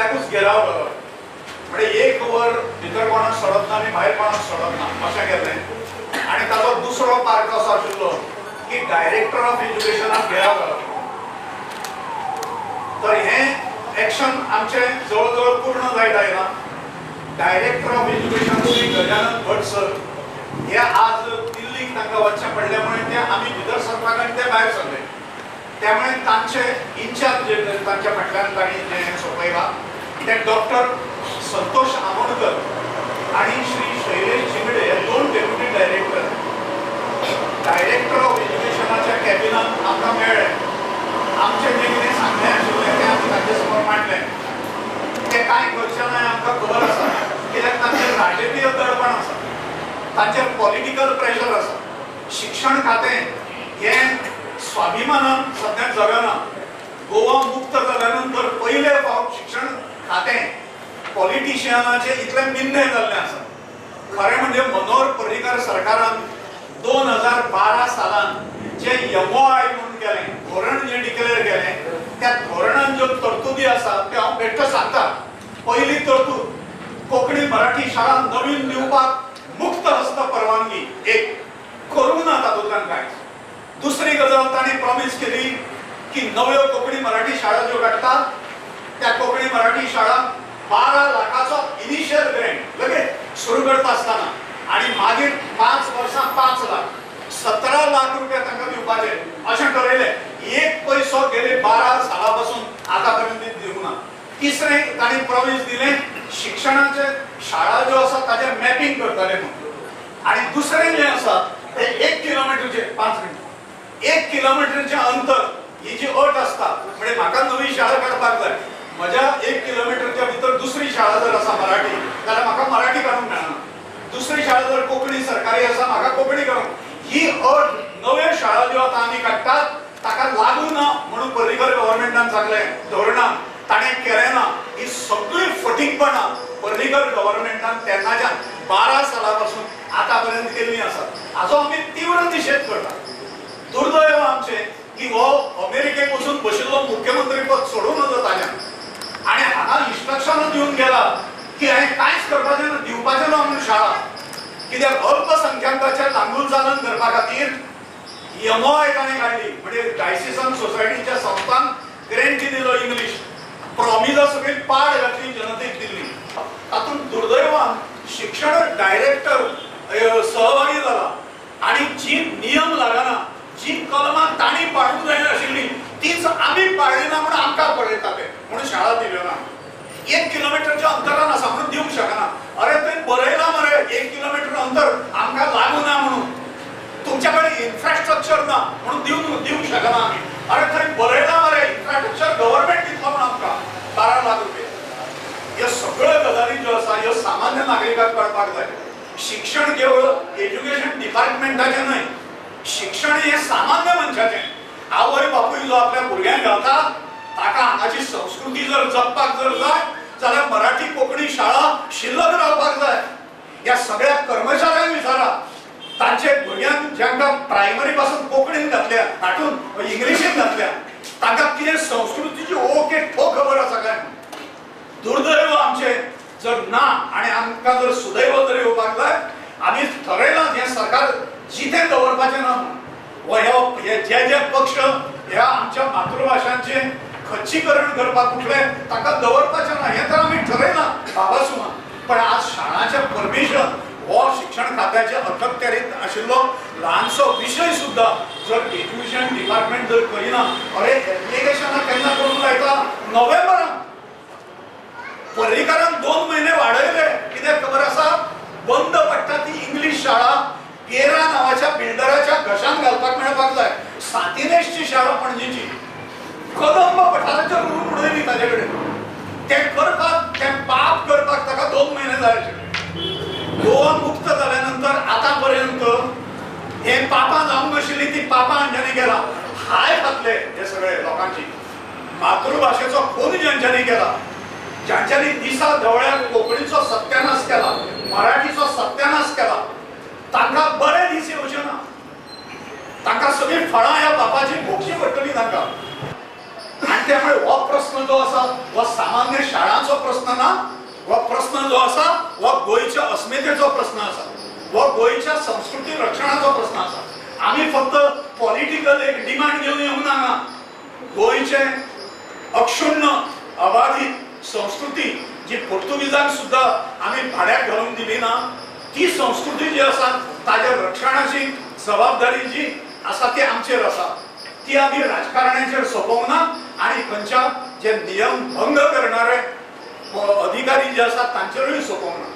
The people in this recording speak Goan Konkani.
सगळ्याकूच घेराव घालो. म्हणजे एक वर भितर कोणाक सोडप ना आनी भायर कोणाक सोडप ना अशें केलें. आनी ताचो दुसरो पार्ट असो आशिल्लो की डायरेक्टर ऑफ एज्युकेशनाक घेराव घालो. तर हें एक्शन आमचें जवळ जवळ पूर्ण जायत आयलां. Director of education Shri Gajanan Bhat sir हे आज दिल्लीक तांकां वचचें पडल्या मुळे ते आमी भितर सरपाक आनी ते भायर सरले. त्यामुळे तांचे इन्चार्ज जे तांच्या फाटल्यान तांणी जें सोंपयलां ते डॉक्टर संतोष आमोणकर आनी श्री शैलेश झिंगडे हे दोन डेप्युटी डायरेक्टर डायरेक्टर ऑफ एज्युकेशनाच्या कॅबिनान आमकां मेळ्ळे. आमचें जें कितें सांगणें आशिल्लें तें आमी तांचे समोर मांडलें. ते कांय करचें ना आमकां खबर आसा, कित्याक तांचेर राजकीय दडपण आसा, तांचेर पॉलिटिकल प्रेशर आसा. शिक्षण खातें हें स्वाभिमानान सद्या जगना. गोवा मुक्त जाल्या नंतर पयले फावट शिक्षण खातें पॉलिटिशियनाचें इतलें मिन्नें जाल्लें आसा. खरें म्हणजे मनोहर पर्रीकर सरकारान 2012 सालान जे MOI म्हणून केलें, धोरण जें डिक्लेअर केलें, त्या धोरणान ज्यो तरतुदी आसा त्यो हांव बेश्टो सांगता. पयली तरतूद, कोंकणी मराठी शाळा नवीन दिवपाक मुक्त हस्त परवानगी, एक करूं ना तातूंतल्यान कांयच. दुसरी गजाल तांणी प्रॉमीस केली की नव्यो कोंकणी मराठी शाळा ज्यो काडटात त्या कोंकणी मराठी शाळा 12 लाखाचो इनिशियल ग्रँट लगेच सुरू करता आसतना आनी मागीर 5 वर्सां 5 लाख 17 लाख रुपया तांकां दिवपाचे अशें ठरयलें. एक पयसो गेले 12 साला पासून आतां पर्यंत दिवंक ना. तिसरें तांणी प्रॉमीस दिलें शिक्षणाचे शाळा ज्यो आसा ताचें मॅपिंग करतले म्हणून. आनी दुसरें जें आसा तें 1 किलोमिटरचें 5 मिनट 1 किलोमिटरचें अंतर ही जी अट आसता, म्हणजे म्हाका नवी शाळा काडपाक जाय, म्हज्या 1 किलोमिटरच्या भितर दुसरी शाळा जर आसा मराठी जाल्यार म्हाका मराठी काडूंक मेळना, दुसरी शाळा जर कोंकणी सरकारी आसा म्हाका कोंकणी काडूंक. ही अट नव्यो शाळा ज्यो आतां आमी काडटात ताका लागू ना म्हणून पर्रीकर गव्हर्मेंटान सांगलें, धोरणान ताणें केलें ना. ही सगळीं फटींगपणां पर्रीकर गव्हर्मेंटान तेन्नाच्यान 12 साला पासून आतां पर्यंत केल्लीं आसात. हाचो आमी तीव्र निशेध करतात. दुर्दैव आमचें की हो अमेरिकेक वचून बशिल्लो मुख्यमंत्री पद सोडून नजो ताज्यान आनी हांगा इन्स्ट्रक्शनां दिवन गेला की हांवें कांयच करपाचें ना, दिवपाचें ना म्हणून शाळा. कित्याक अल्पसंख्यांकाचें लांगूल चालन करपा खातीर MOI ताणें काडली, म्हणजे डायसिसन सोसायटीच्या संस्थान ग्रँट दिलो इंग्लीश, प्रॉमिजा सगळी पाड घातली जनतेक दिल्ली. तातूंत दुर्दैवान शिक्षण डायरेक्टर सहभागी जाला आनी जी नियम लागना, जी कलमां तांणी पाळूंक जायना आशिल्ली तीच आमी पाळ्ळी ना म्हणून आमकां पळयता ते म्हणून शाळा दिल्यो ना. 1 किलोमिटरच्या अंतरान आसा म्हणून दिवंक शकना. अरे थंय बरयलां मरे 1 किलोमिटर अंतर आमकां लागू ना म्हणून, तुमच्या कडेन इन्फ्रास्ट्रक्चर ना म्हणून दिवंक शकना आमी. अरे थंय बरयलां मरे इन्फ्रास्ट्रक्चर गव्हर्मेंट दितलो म्हणून आमकां 12 लाख रुपया. ह्यो सगळ्यो गजाली ज्यो आसा ह्यो सामान्य नागरिकाक कळपाक जाय. शिक्षण केवळ एज्युकेशन डिपार्टमेंटाचें न्हय, शिक्षण हें सामान्य मनशाचें. आवय बापूय जो आपल्या भुरग्यांक घालता ताका हांगाची संस्कृती जर जपपाक जर जाय जाल्यार मराठी कोंकणी शाळा शिल्लक रावपाक जाय. ह्या सगळ्या कर्मचाऱ्यांक विचारा, तांचे भुरग्यांक जांकां प्रायमरी पासून कोंकणीन घातल्या हातून इंग्लिशीन घातल्या तांकां कितें संस्कृतीची ओके ठोक खबर आसा काय? दुर्दैव आमचें जर ना आनी आमकां जर सुदैव जर येवपाक जाय, आमी ठरयलां हें सरकार जितें दवरपाचें ना म्हणून. हे जे जे पक्ष ह्या आमच्या मातृभाशांचें खच्चीकरण करपाक उठले ताका दवरपाचें ना हें तर आमी ठरयलां बाबासुमान. पण आज शाळांचें परमिशन हो शिक्षण खात्याच्या अखत्यारीत आशिल्लो ल्हानसो विशय सुद्दां जर एज्युकेशन डिपार्टमेंट जर करिना, अरे एप्लिकेशनां केन्ना करूंक लायता? नोव्हेंबरान. पर्रीकारान 2 म्हयने वाडयले कित्याक खबर आसा? बंद पडटा ती इंग्लीश शाळा केरा नांवाच्या बिल्डराच्या घशान घालपाक मेळपाक जाय. सांतिनेशची शाळा पणजेची कदंब पठाराचेर व्हरून उडयली ताजे कडेन. तें करपाक, तें पाप करपाक ताका 2 म्हयने जाय आशिल्ले. गोवा मुक्त जाल्या नंतर आतां पर्यंत हे पापां जावंक नाशिल्ली ती पापां हांच्यांनी केला. हाय खातले हे सगळे लोकांची. मातृभाशेचो खून ज्यांच्यांनी केला, ज्यांच्यांनी दिसा धवळ्यार कोंकणीचो सत्यानाश केला, मराठीचो सत्यानाश केला, तांकां बरे दीस येवचे ना. तांकां सगळीं फळां ह्या बापाची भोगची पडटली तांकां. आनी त्यामुळे हो प्रस्न जो आसा हो सामान्य शाळांचो प्रस्न ना, हो प्रस्न जो आसा हो गोंयच्या अस्मितेचो प्रस्न आसा, हो गोंयच्या संस्कृती रक्षणाचो प्रस्न आसा. आमी फक्त पॉलिटिकल एक डिमांड घेवन येवंक ना हांगा. गोंयचे अक्षुण्ण अबाधित संस्कृती जी पोर्तुगीजांक सुद्दां आमी भाड्याक घालून दिली ना, ती संस्कृती जी आसा ताज्या रक्षणाची जबाबदारी जी आसा ती आमचेर आसा. ती आमी राजकारण्याचेर सोंपोवंक ना आनी खंयच्या जे नियम भंग करणारे अधिकारी जे आसा तांचेरूय सोंपोवंक ना.